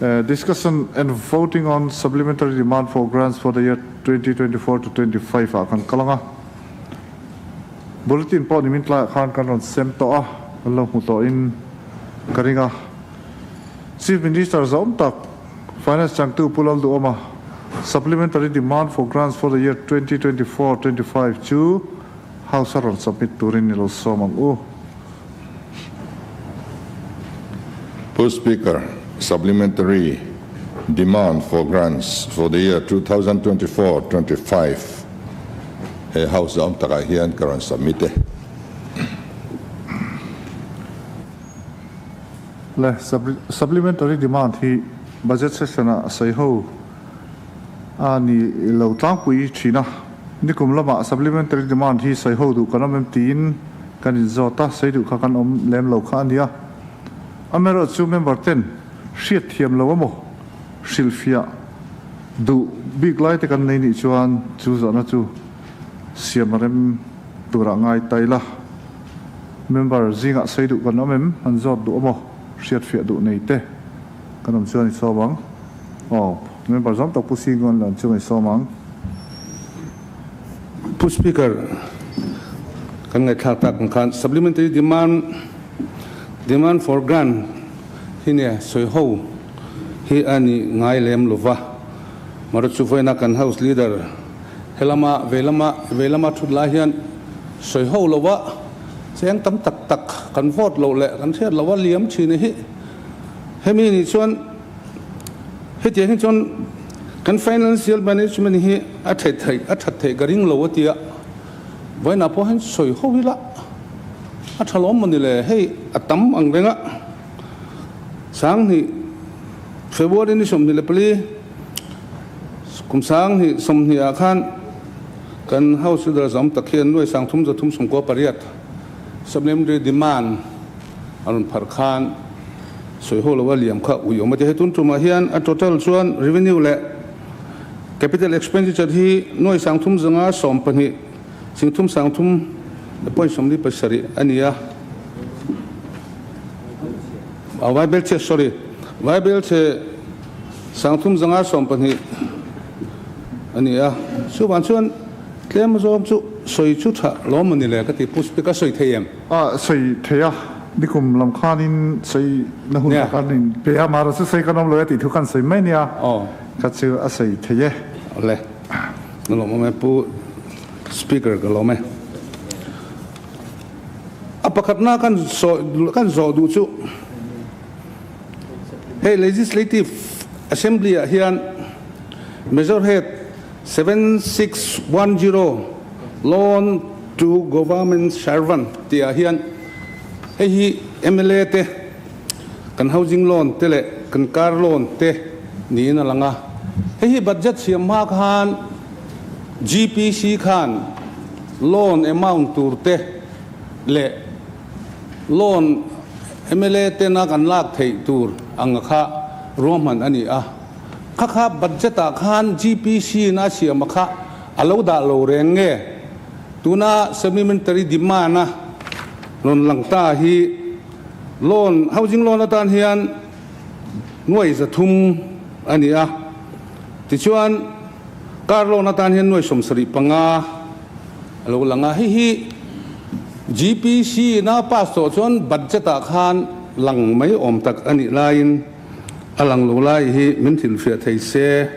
Discussion and voting on supplementary demand for grants for the year 2024 to 25 ah kan kal ang a. Bulletin pawh nimin tlaiah khan kan rawn sem tawh a, kan lo hmu tawhin ka ring a. Chief Minister zawm tak Finance changtu Pu Lalduhawma supplementary demand for grants for the year 2024-25 chu House a rawn submit turin ni lo sawm ang u. Pu Speaker, supplementary demand for grants for the year 2024-25 he House zawm takah hian ka rawn submit e. Le, supplementary demand hi budget session-ah sawi ho a ni lo tlangpui thin a. Nikum lamah supplementary demand hi sawi ho duh kan awm em tiin kan inzawt a, sawi duh kha kan awm lem lo kha a nia. Amaherawhchu member ten hriat thiam lo emaw hrilhfiah duh bik lai te kan nei nih chuan chu zawhna chu siam a rem turah ngai ta ila. Member zingah sawi duh kan awm em? An zawt duh emaw hriatfiah duh nei te kan awm chuan i sawm ang. Aw, member zawm tak Pu Singon lan chu i sawm ang. Pu Speaker, kan ngaihthlak tak ang khan Supplementary Demand Demand for Grant hi nia sawi ho hi a ni ngai lem lova. Maruat chu vawiina kan House Leader helama veilama veilama thut lai hian sawi ho lova cheng tam tak tak kan vote loh leh kan hriat loh a liam thin hi hemi nih chuan Hetiang hi chuan kan financial management hi a that theih a that theih ka ring lo a tia, vawiinah pawh hian sawi ho ila a tha lawm mawni le, hei a tam ang reng a, Sanghnih February ni 24 kum Sanghnih 20 ah khan kan House Leader zawm tak hian nuai 3 398 supplementary demand a rawn pharh khan sawi ho lo a liam kha ui awm a ti. Hei tun tumah hian a total chuan revenue leh capital expenditure hi nuai 3 zanga 12 singthum 3 point 47 a ni a. A Vaibel chhe sorry Vaibel chhe 3 zanga 12 a ni a. Chuvang chuan tlem zawng chu sawi chu tha lawm a ni le ka ti Pu Speaker sawi thei em? A sawi thei a, nikum lam khanin sawi na hun kha kan in pe a, mahra chu sawi kan awm lo e tih thu kan sawi mai nia, kha chu a sawi thei e. Awle, ka lawm awm e Pu Speaker ka lawm e. A pakhatna kan sawi kan zawh duh chu hei Legislative Assembly ah hian Measure Head 7610 Loan to Government Servant tih ah hian hei hi mla te kan housing loan te leh kan car loan te niin a lang a. Hei hi budget siam hma khan GPC khan loan amount tur te leh loan mla tena kan lak theih tur ang kha ruahman a ni a. Kha kha budget ah khan GPC in a siam a kha a lo dah lo reng nge? Tuna supplementary demand a rawn lang ta hi loan, housing loan atan hian nuai 300 a ni a, tichuan car loan atan hian nuai 75 a lo lang a. Hei hi GPC in a pass tawh chuan budget ah khan lang mai awm tak a nih laiin, A lang lo lai hi min thilhfiah thei se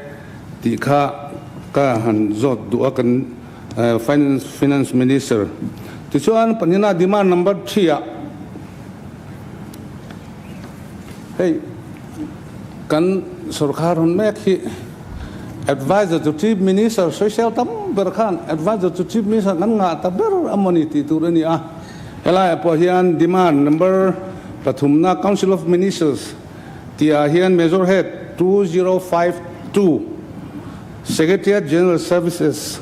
tih kha ka han zawt duh a kan Finance Finance Minister. Tichuan pahnihna demand number 3 ah hei kan sorkar hun mek hi Advisor to Chief Minister sawisel tam ber khan Advisor to Chief Minister kan ngah ta ber a mawni tih tur a ni a. Helaiah pawh hian demand number pathumna Council of Ministers tihah hian Major Head 2052 Secretariat General Services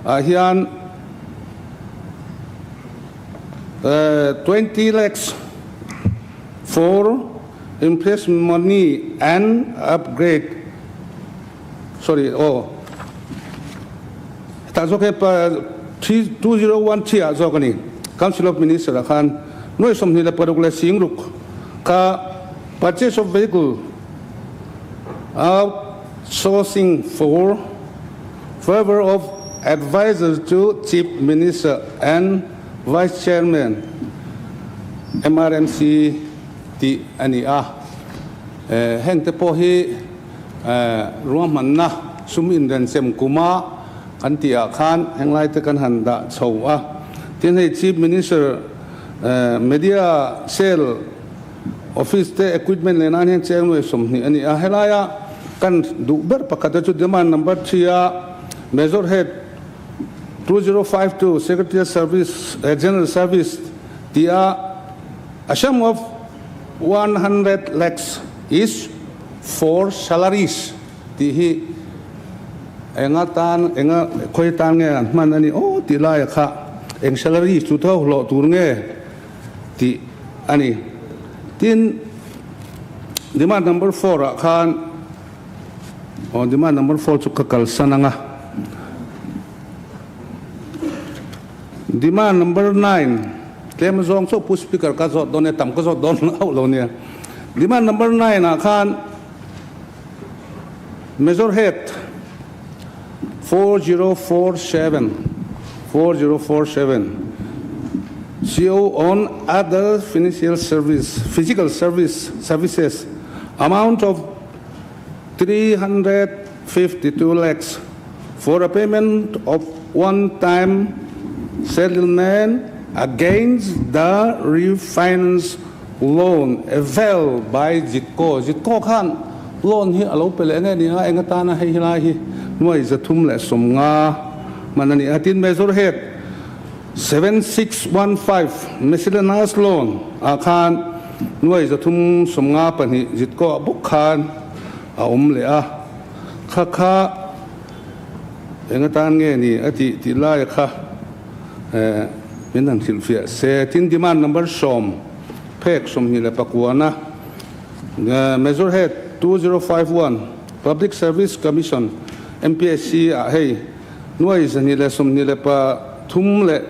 ah hian 20 lakhs for imprest money and upgrade sorry aw hetah zawk hi 2013 ah zawk a ni Council of Minister ah khan nuai 26 leh sing ruk kha purchase of vehicle. Outsourcing for Favour of Adviser to Chief Minister and Vice Chairman, MRMC tih a ni a. Hengte pawh hi ruahmanna sum inrenchem kuma kan tihah khan henglai te kan han dah chho a. Tin hei Chief Minister Media Cell Office te equipment leh nan hian cheng nuai 20 a ni a. Helaia kan duh ber pakhat chu demand number 3 a Major Head 2052 Secretariat Service General Service tih a a sum of 100 lakhs is for salaries tih hi enga tan enga khawi tan nge an hman a ni aw tih laia kha eng salaries chu tho hlawh tur nge tih a ni. Tin, demand number 4 ah khan aw demand number 4 chu ka kalsan anga. Demand number 9 tlem zawng chauh Pu Speaker ka zawt dawn e, tam ka zawt dawn hauh lo nia. Demand number 9 ah khan Major Head 4047 4047 CO on other financial service physical service services amount of 352 lakhs for a payment of one-time settlement against the refinance loan availed by Zitco. Zitco khan loan hi a lo pe leh nge ni a, eng atana hei helai hi nuai 350 man a ni a. Tin, Major Head 7615 Miscellaneous Loan ah khan nuai 352 Zitco ah bawk khan a awm leh a. Kha kha eng atan nge ni a tih tih laia kha min han hrilhfiah se. Tin, demand number 10 phek 29na Major Head 2051 Public Service Commission MPSC ah hei nuai 223 leh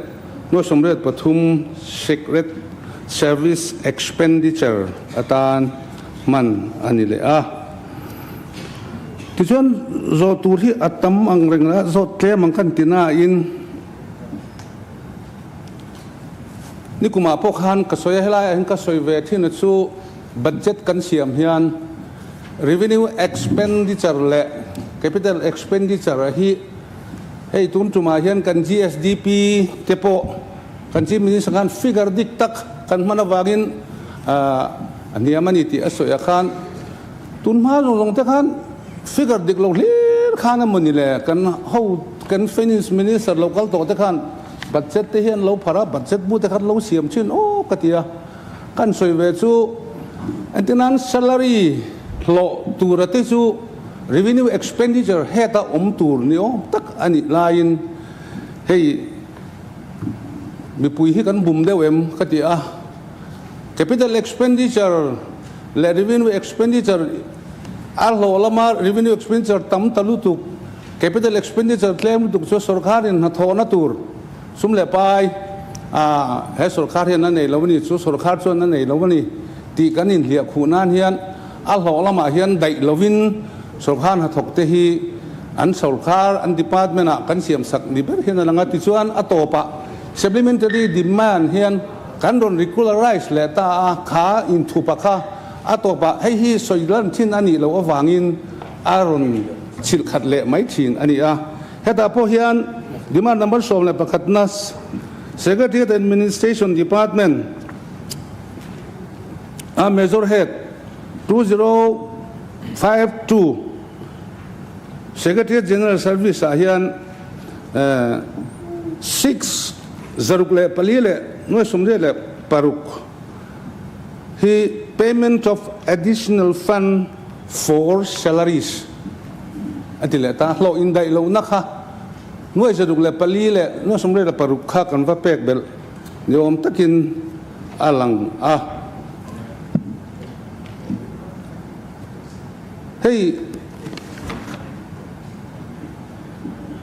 nuai 83 Secret Service Expenditure atan hman a ni leh a. Tichuan zawh tur hi a tam ang reng la, zawh tlem ang kan ti nain nikumah pawh khan ka sawi a, helaiah hian ka sawi ve thin a chu budget kan siam hian revenue expenditure leh capital expenditure hi hei tun tumah hian kan GSDP te pawh kan Chief Minister khan figure dik tak kan hman avangin a hniam a ni tih a sawi ah khan Tun hma zawng zawng te khan figure dik lo hlir khan a mawni le, kan ho kan finance minister lo kal tawh te khan budget te hi an lo phar a, budget bu te khan lo siam thin aw ka ti a, kan sawi ve chu engtinan salary hlawh tura te chu revenue expenditure head a awm tur ni awm tak a nih laiin hei mipui hi kan bum deuh em ka ti a, capital expenditure leh revenue expenditure a hlawh lama revenue expenditure tam ta lutuk, capital expenditure tlem lutuk chu sorkarin hnathawhna tur sum leh pai a he sorkar hian a nei lo a ni, chu sorkar chuan a nei lo a ni tih kan inhliah khuh nan hian a hlawh lamah hian daih lovin sorkar hnathawk te hi an sorkar an department ah kan siam sak ni ber hian a lang a, tichuan a tawpah supplementary demand hian Kan rawn regularize leh ta a, kha inthupa kha a tawp ah hei hi sawi lan thin a nih loh avangin a rawn chhilh khat leh mai thin a ni a. Hetah pawh hian demand number 11 na Secretariat Administration Department a Major Head 2052 Secretariat General Service ah hian 6 604 leh nuai 86 hi payment of additional fund for salaries a ti leh ta, hlawh indaih lohna kha nuai 604 leh nuai 86 kha kan va pek belh ni awm takin a lang a. Hei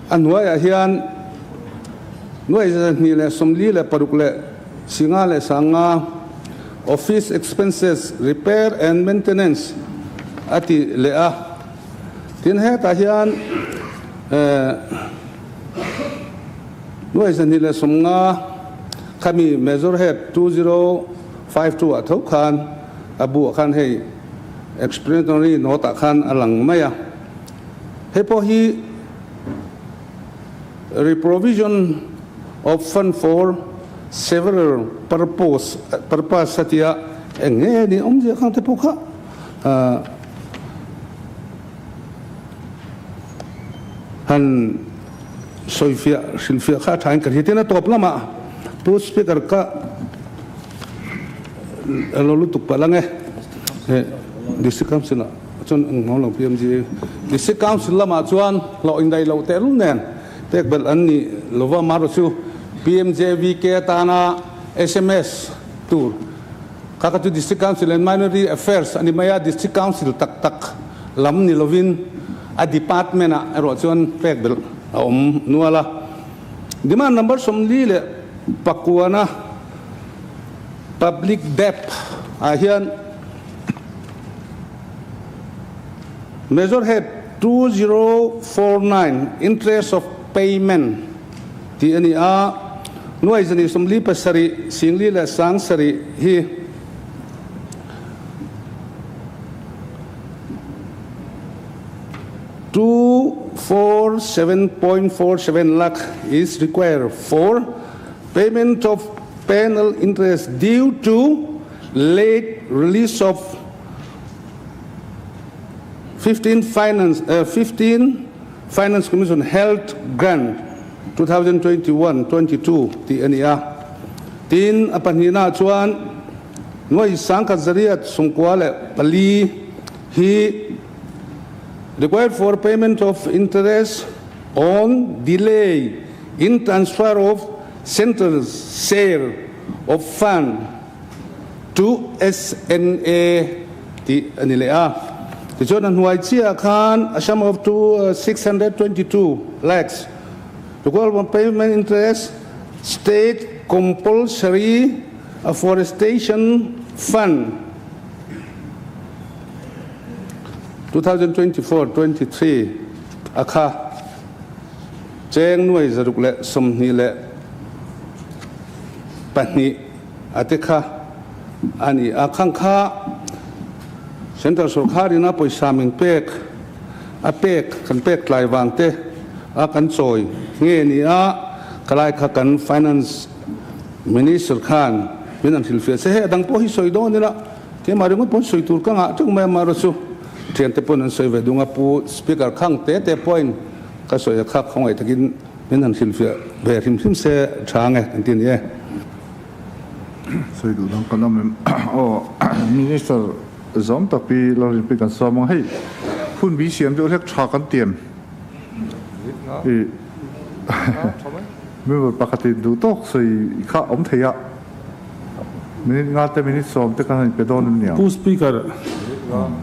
a hnuaiah hian nuai 246 leh singa leh sanga office expenses repair and maintenance a ti leh a. Tin, hetah hian nuai 250 khami Major Head 2052 ah tho khan a bu ah khan hei explanatory note ah khan a lang mai a. Hei pawh hi reprovision of fund for several purpose purpose a tia eng nge ni awmzia khang te pawh kha Han sawifiah hrilhfiah kha a thain ka hria. Tin a tawp lamah Pu Speaker ka lo lutuk palh ang e. District Council ah chuan engmah lo PMG District Council lamah chuan hlawh indaih loh tehlul nen pek belh an ni lova amaherawh chu PMJVK atana sms tur Kha kha chu District Council and Minority Affairs a ni mai a, District Council tak tak lam ni lovin a department ah erawh chuan pek belh a awm nual a. Demand number 49 Public Debt ah hian Measure Head 2049 Interest of Payment tih a ni a, nuai 247 singli leh sang sarih hi 247.47 lakh is required for payment of penal interest due to late release of 15 finance 15 Finance Commission Health Grant 2021, 22 tih a ni a. Tin, a pahnihnaah chuan nuai sangkhat zariat 94 hi required for payment of interest on delay in transfer of central share of fund to SNA tih a ni leh a. Tichuan a hnuai chiah khan a sum of 2 622 lakhs to call for payment interest state compulsory afforestation fund 2024 23 a kha cheng nuai 622 A te kha a ni a, khang kha Central Sorkharin a pawisa min pek a pek kan pek tlai vang te a kan chawi nge ni a, ka lai kha kan Finance Minister khan min an hrilhfiah che, hei a dang pawh hi sawi dawn ila keimah ringawt pawn sawi tur ka ngah teuh mai a, amaherawhchu chu thiante pawn an sawi ve dung a, Pu Speaker khang te te pawhin ka sawi a kha khawngaih takin Min han hrilhfiah ve hrim hrim se tha nge kan ti a ni e. Sawi duh dang kan awm em? Aw, Minister zawm tak pi Lalrinpui kan sawm ang. Hei, hun bi siam deuh hlek tha kan tiam. I member pakhatin duh tawk sawi kha awm thei a. Minute nga te minute sawm te kan han inpe dawn em niang? Pu Speaker,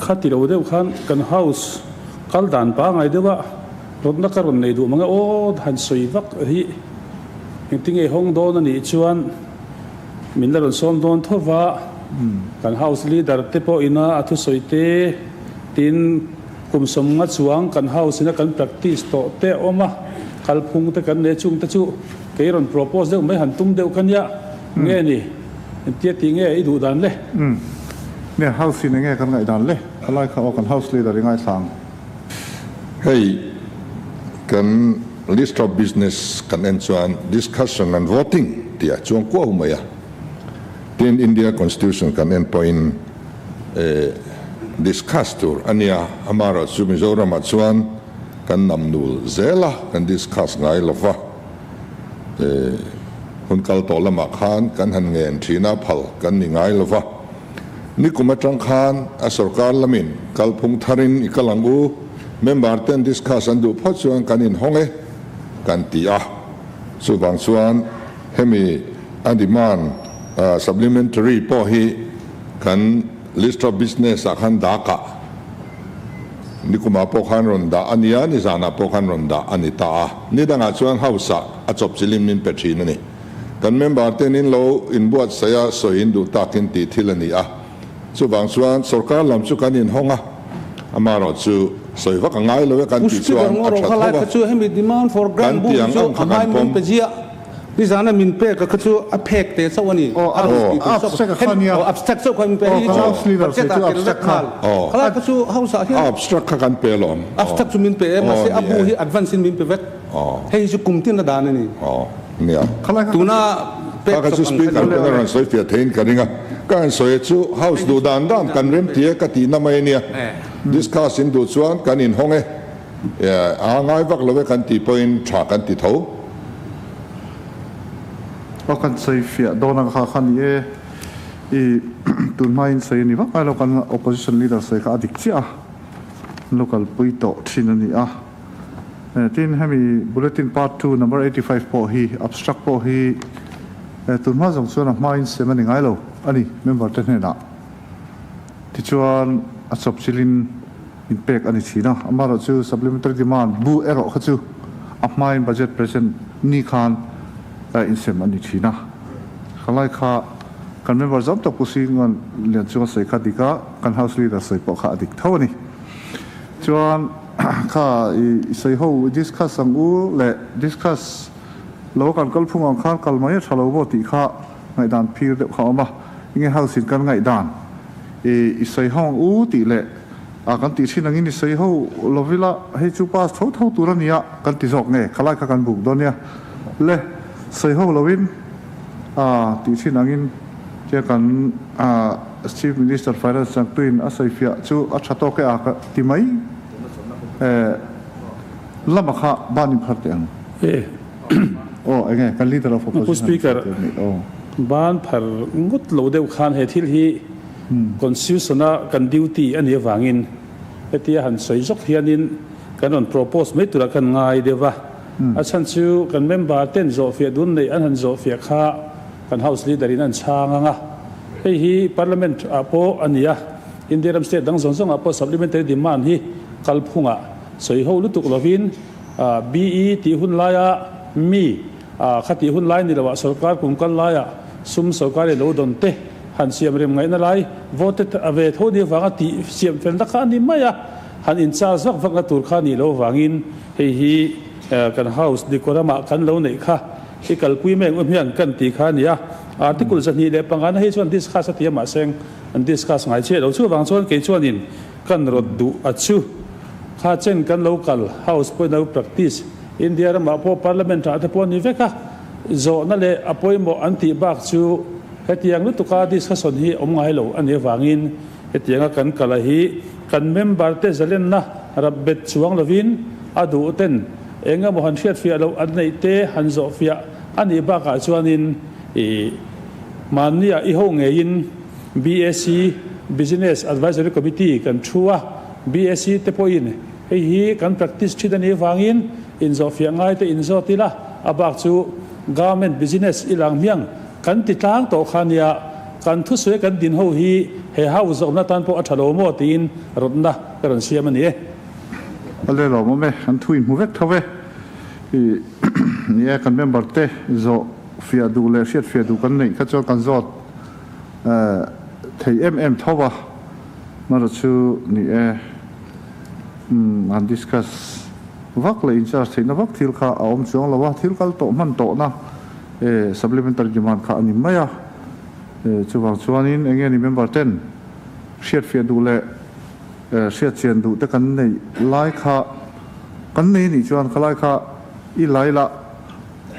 kha ti lo deuh khan kan House kal dan pangai deuh a. Rawtna ka rawn nei duh mang e aw han sawi vak hi engtinge hawng dawn a nih chuan min la rawn sawm dawn tho va, kan house leader te pawh ina a thusawi te tin kum sawmnga chuang kan house ina kan practice tawh te a awm a, kalphung te kan nei chung te chu kei rawn propose deuh mai han tum deuh ka nia nge ni engtia tih nge i duh dan le? Nge house in enge kan ngaihdan le? A lai kha aw kan house leader i ngaithla ang. Hei kan list of business kan en chuan discussion and voting tih a chuang kuau mai a. Tin India Constitution kan en pawhin discuss tur a nia, amaherawhchu Mizoramah chuan kan namnul zel a, kan discuss ngai lo va. Hun kal tawh lamah khan kan han ngen thin a, phal kan ni ngai lo va. Nikum atang khan a sorkar lamin kalphung tharin i kal ang u, member ten discuss an duh phawt chuan kan inhawng e kan ti a. Chuvang chuan hemi a demand supplementary pawh hi kan list of business ah khan dakah nikumah pawh khan rawn dah a nia, nizanah pawh khan rawn dah a ni ta a. Nidangah chuan house ah a chawp chilim min pe thin a ni. Kan member ten in lo inbuatsaih a, sawi in duh takin tih thil a ni a. Chuvang chuan sorkar lam chu kan inhawng a, amaherawhchu. Sawi vak a ngai lo e kan tih chuan a tha tho a. Kan tih ang ang kha kan pawm. Aw. A abstract kha kan pe alawm. Aw ni e. Aw. Aw nia. Kha kha chu speaker ten a rawn sawi fiah theiin ka ring a. Ka han sawi chu house duh dan dan kan rem ti e ka tihna mai a nia. Discuss in duh chuan kan inhawng e. A ngai vak lo e kan tih pawhin tha kan ti tho. Aw kan sawi fiah dawn ang kha kha ni e. I tun hmain sawi a ni vak ngai lo kan opposition leader sawi kha a dik chiah a. An lo kalpui tawh thin a ni a. Tin hemi bulletin part 2 number 85 pawh hi abstract pawh hi tun hma zawng chuan a hmain sem a ni ngai lo a ni member te hnenah. Tichuan a chawpchilhin inpek a ni thin a, amaherawh chu supplementary demand bu erawh kha chu a hmain budget present ni khan insem a ni thin a. Khalai kha kan member zam tak Pu Singawn Lian chunga sawi kha dik a, kan House Leader sawi pawh kha a dik tho a ni. Chuan kha i sawi ho i discuss ang u leh discuss lo kan kalphung ang khan kal mai a tha lo maw tih kha ngaihdan phir deuh kha a awm a. Enge House in kan ngaihdan i sawi ho ang u tih leh a kan tih thin angin i sawi ho lo ila hei chu pass tho tho tur a nia kan ti zawk nge khalai kha kan buk dawn nia le sawi ho loin a tih thin angin tia kan Chief Minister Finance changtuin a sawi fiah chu a tha tawk e a ka ti mai lama kha ban inphar teh ang. Aw enge kan Leader of Opposition Speaker ban phar ngawt lo deuh khan he thil hi Constitution a kan duty a nih avangin hetia han sawi zawk hianin kan rawn propose mai turah khan ngai deuh a. A chhan chu kan member ten zawhfiah dun neih an han zawhfiah kha kan House Leader in an chhang ang a. Hei hi Parliament ah pawh a ni a, India ram state dang zawng zawngah pawh supplementary demand hi kalphungah sawi ho lutuk lovin BE tih hun laia mi kha tih hun lai ni loah sorkar kum kal laia sum sorkar i lo dawn te han siam rem ngaihna lai vote a ve tho ni avanga tih siam felna kha a ni mai a, han in charge vak vakna tur kha a nih loh avangin hei hi kan House decorum-ah kan lo neih kha i kalpui mai ang u hmiang kan tih kha a ni a. Article 205 na hei chuan discuss a ti a mahse an discuss ngai chiah lo. Chuvang chuan kei chuanin kan rawt duh a chu. Kha chen kan lo kal House pawhin a lo practice. India ramah pawh Parliament ah te pawh a ni vek a, zawhna leh a pawimawh an tih bak chu hetiang lutuka discussion hi awm ngai lo a nih avangin hetianga kan kal a hi kan member te zalenna rap bet chuang lovin a duh ten eng emaw han hriatfiah loh an neih te han zawhfiah a nih bakah chuanin ih mahnia i ho ngeiin BAC, Business Advisory Committee, kan thu a. BSc te pawhin hei hi kan practice thin a nih avangin inzawhfiah ngai te inzawt ila, a bak chu government business i lang hmiang kan ti tlang tawh kha nia, kan thusawi kan din ho hi he house zawmna tan pawh a tha lo maw tiin rawtna ka rawn siam a ni e. A le lawm awm e, an thu inhmu vek tho e. I ni e, kan member te zawh fiah duh leh hriat fiah duh kan neih kha chuan kan zawt thei em em tho a. Mara chu ni e, umm han discuss vak leh in charge theihna vak thil kha a awm chuang lo a, thil kal tawh hman tawhna e supplementary demand kha a ni mai a, e chuvang chuanin eng nge ni member ten hriatfiah duh leh e hriatchian duh te kan neih lai kha kan nei anih chuan khalai kha i lai lah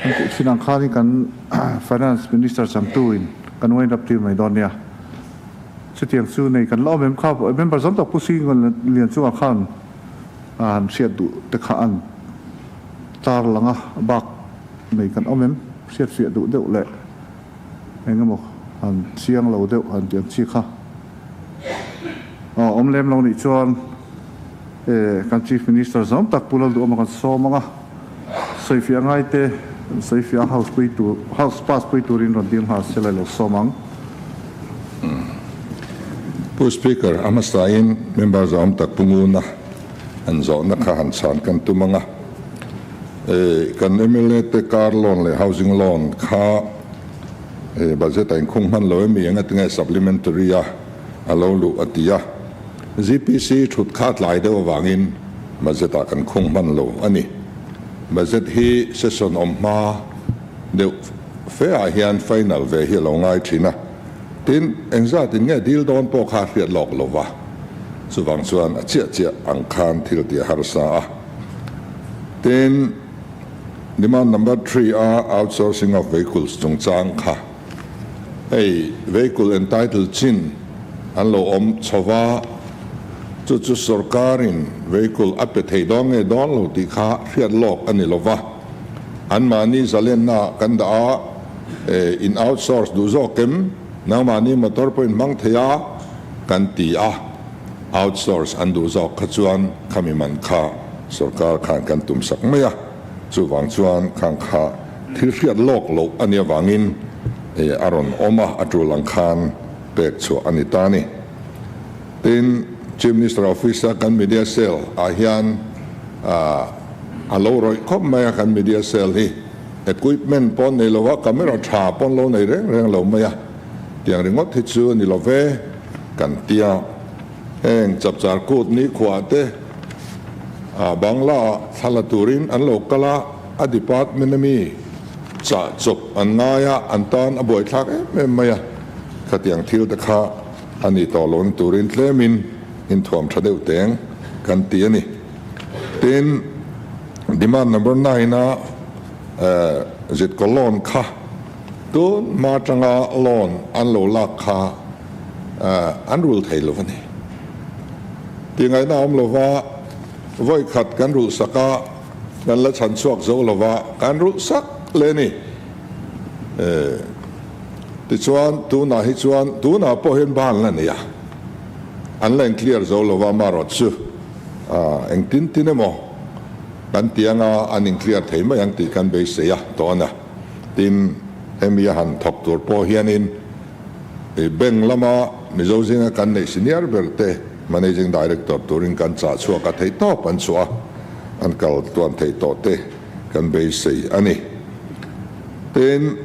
an tih thin ang khanin kan finance minister changtu in kan wind up tir mai dawn nia. Chutiang chu nei kan la awm em kha member zawm tak Pu Singawn Lian chungah khan han hriat duh te kha an tar lang a, bak nei kan awm em hriat fiah duh deuh leh eng emaw han chiang lo deuh han tih ang chi kha awm lem lo nih chuan kan Chief Minister zawm tak Pu Lalduhawma kan sawm ang a, sawifiah ngai te sawifiah house pui tur house pass pui turin rawn dil nghal se la lo sawm ang. Pu Speaker, a hmasain member zawm tak Pu Nguna an zawhna kha han chhan kan tum ang a. Kan mla te car loan leh housing loan kha budget a inkhung hman lo em mi eng atinge supplementary a a lo luh a ti a. GPC thut kha tlai deuh avangin budget ah kan khung hman lo a ni. Budget hi session awm hma deuh fe ah hian final ve hi a lo ngai thin a. Tin, engzat in nge dil dawn pawh kha a hriat lawk lo va, chuvang chuan a chiah chiah ang khan thil tih a harsa a. Tin, demand number three a outsourcing of vehicles chungchang kha hei vehicle entitled chin an lo awm chho va, chu chu sorkarin vehicle a pe thei dawn nge dawn lo tih kha hriat lawk a ni lo va, anmahni zalenna kan dah a. In outsource duh zawk em? Nangmahni motor pawh in hmang thei a kan ti a, outsource an duh zawk kha chuan khami man kha sorkar khan kan tum sak mai a, chuvang chuan khang kha thil hriat lawk loh a nih avangin a rawn awm a, a tul ang khan pek chhuah a ni ta a ni. Tin, Chief Minister Office a kan media cell ah hian a lo rawih khawp mai a kan media cell hi. Equipment pawh nei lo a, camera tha pawh an lo nei reng reng lo mai a, tiang ringawt hi chu a ni lo ve kan ti a. Heng chapchar kut nikhua te Bangla ah thla la turin an lo kal a, a department ami chah chawp an ngai a, an tan a buaithlak em em mai a, khatiang thil te kha a ni tawh lo na turin tlemin inthuam tha deuh teng kan ti a ni. Tin, Demand number nine a Zitkaw loan kha tun hma atanga loan an lo lak kha an rul thei lo a ni. Tihngaihna a awm lova, vawi khat kan rulh sak a, kan la chhan chhuak zo lova, kan rulh sak leh a ni. Tichuan tunah hi chuan tunah pawh hian ban la nei a, an la in clear zo lova amaherawhchu chu. Engtin tin emaw kan ti anga an in clear thei mai ang tih kan beisei a tawn a. Tin, hemi a han thawk tur pawh hianin bank lama Mizo zinga kan neih senior ber te Managing Director turin kan chah chhuak a theih tawp an chhuah a, an kal tuan theih tawh te kan beisei a ni. Tin,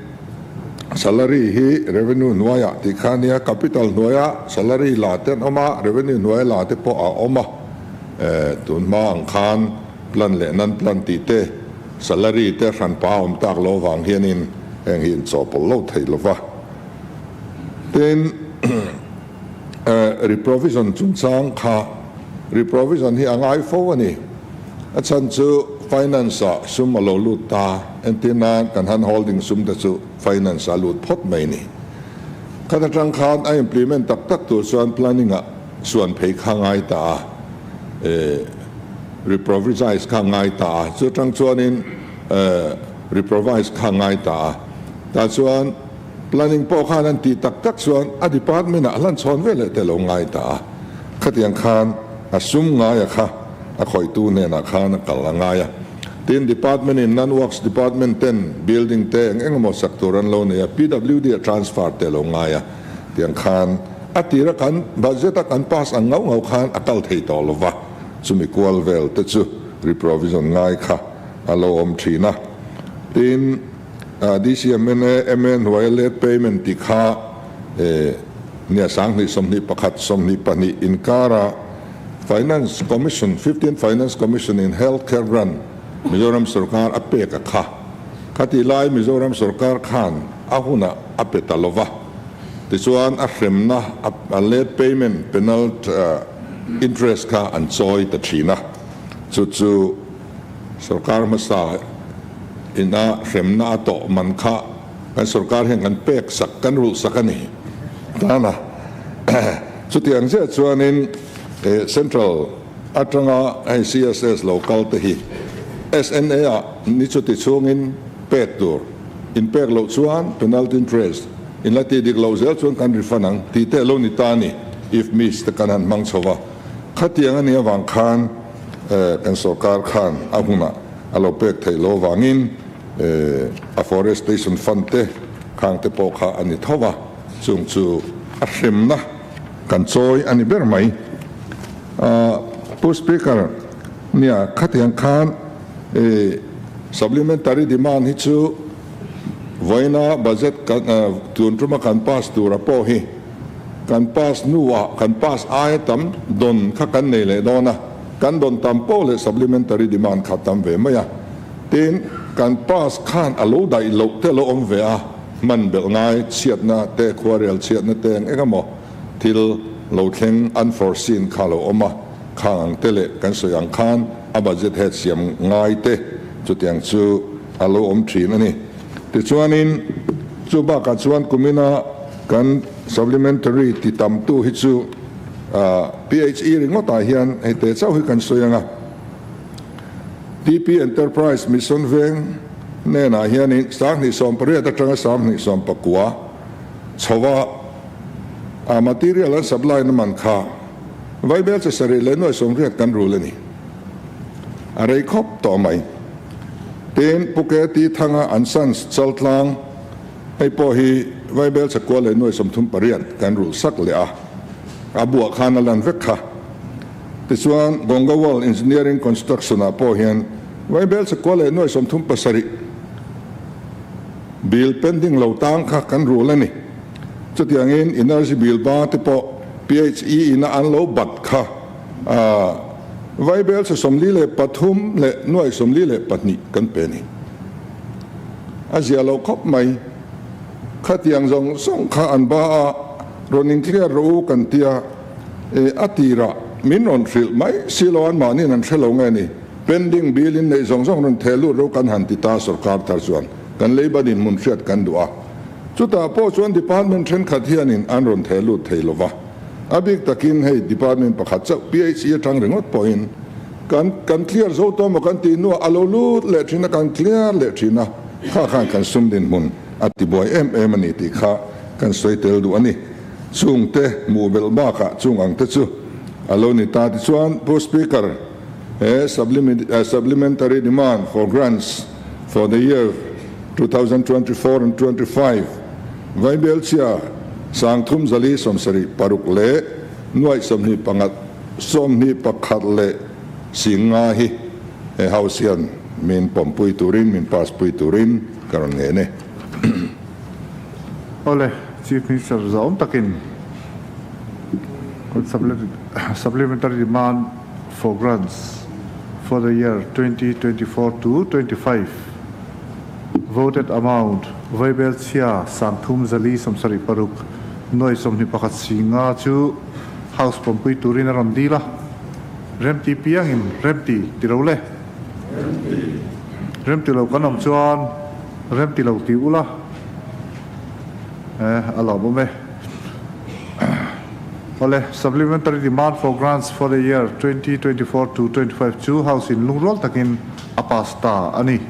salary hi revenue hnuaiah tih kha nia, capital hnuaia salary la te an awm a, revenue hnuaia la te pawh a awm a, tun hma ang khan plan leh non plan tih te, salary te hranpa a awm tak lo vang hianin heng hi inchawhpawlh lo thei lo va. Tin, reprovision chungchang kha, reprovision hi a ngai fo a ni. A chhan chu finance ah sum a lo lut ta, entir nan kan han holding sum te chu finance ah a lut phawt mai ni. Khat atang khan a implement tak tak tur chuan planning ah suan phei kha ngai ta a, reprovisize kha ngai ta a, chu atang chuanin reprovise kha ngai ta a, tah chuan Planning pawh khan an tih tak tak chuan a department ah hlan chhawn ve leh te lo ngai ta a, khatiang khan a sum ngaia kha a khawihtu hnenah khan a kal a ngai a. Tin, department in non-works department ten building te eng eng emaw sak tur an lo nei a, PWD ah transfer te lo ngai a, tiang khan a tira kan budget a kan pass ang ngau ngau khan a kal thei tawh lo va, chumi kual vel te chu reprovision ngai kha a lo awm thin a. Tin. DCMNA MA hnuaia late payment tih kha nia 20 21 22 inkara Finance Commission, Fifteenth Finance Commission in Health Care Grant Mizoram sorkar a pek a kha. Khatih lai Mizoram sorkar khan a hunah a pe ta lova. Tichuan a hremna a late payment penalt interest kha an chawi ta thin a. Chu chu Sorkar hmasa ina hremna a tawh man kha kan sorkar hian kan pek sak, kan rulh sak a ni tan a. Chutiang chiah chuanin Central atanga hei CSS lo kal te hi SNA ah ni chuti chhungin pek tur, in pek loh chuan penalty interest in la tih dik loh zel chuan kan refund ang tih te lo ni ta a ni, if miss te kan han hmang chho va. Khatiang a nih avang khan Kan sorkar khan a hunah a lo pek theih loh avangin afforestation fund te khang te pawh kha a ni tho va, chung chu a hremna kan chawi a ni ber mai. Pu Speaker, nia khatiang khan supplementary demand hi chu vawiina budget tun tuma kan pass tura pawh hi. Kan pass hnuah kan pass aia tam dawn kha kan nei leh dawn a, kan dawn tam poh leh supplementary demand kha tam ve mai a. Tin, kan pass khan a lo daih loh te a lo awm ve a, hman belh ngai chhiatna te, khuarel chhiatna te eng eng emaw thil lo thleng unforeseen kha a lo awm a, khang ang te leh kan sawi ang khan a budget head siam ngai te chutiang chu a lo awm thin a ni. Tichuanin chu bakah chuan kumina kan supplementary ti tamtu hi chu PHE ringawtah hian hei te chauh hi kan sawi ang a. TP Enterprise Mission Veng hnenah hianin 2018 atanga 2019 chhova a material an supply na man kha vaibel che sarih leh nuai sawmriat kan rul a ni. A rei khawp tawh mai. Tin, Pu KT Thanga an Sons Chaltlang hei pawh hi vaibel che kua leh nuai 38 kan rul sak leh a, a buah khan a lan vek kha. Tichuan, Gongawal Engineering Construction ah pawh hian vaibel chakua leh nuai 37 bill pending lo tang kha kan rul a ni. Chutiangin Energy bill ba te pawh PHE in a an lo bat kha vaibel che 43 leh nuai 42 kan pe a ni. A zia lo khawp mai. Khatiang zawng zawng kha an ba a, rawn in clear rawh u kan tia. E, a tirah min rawn hrilh mai si lo an mahniin an hre lo nge ni? Pending bill in neih zawng zawng rawn theh lut ro kan han ti ta sorkar thar chuan kan leiba dinhmun hriat kan duh a. Chutah pawh chuan department thenkhat hianin an rawn theh lut thei lo va. A bik takin hei department pakhat chauh PHE atang ringawt pawhin kan kan clear zo tawh maw kan tih hnuah a lo lut leh thin a, kan clear leh thin a, kha khan kan sum dinhmun a tibuai em em a ni tih kha kan sawi tel duh a ni. Chungte hmuh belh bakah chung ang te chu a lo ni ta. Tichuan, Pu Speaker, he Supplementary Demand for Grants for the Year 2024 and 25 Vaibelchhia 3766 leh nuaih 25 21 leh 50 hi he House hian min pawmpui turin, min pass pui turin ka rawn ngen e. Awle, Chief Minister zawm takin Supplementary Demand for Grants for the year 2024 to 25 voted amount vaibel chhia 3476 nuai 21 singa chu House pawmpui turin a rawn dil a. Remti piangin remti ti lo le. Remti lo kan awm chuan remti lo ti ula. Eh, a lawm awm e. Awle, Supplementary Demand for Grants for the Year 2024 to 25 chu House in lungrual takin a pass ta a ni.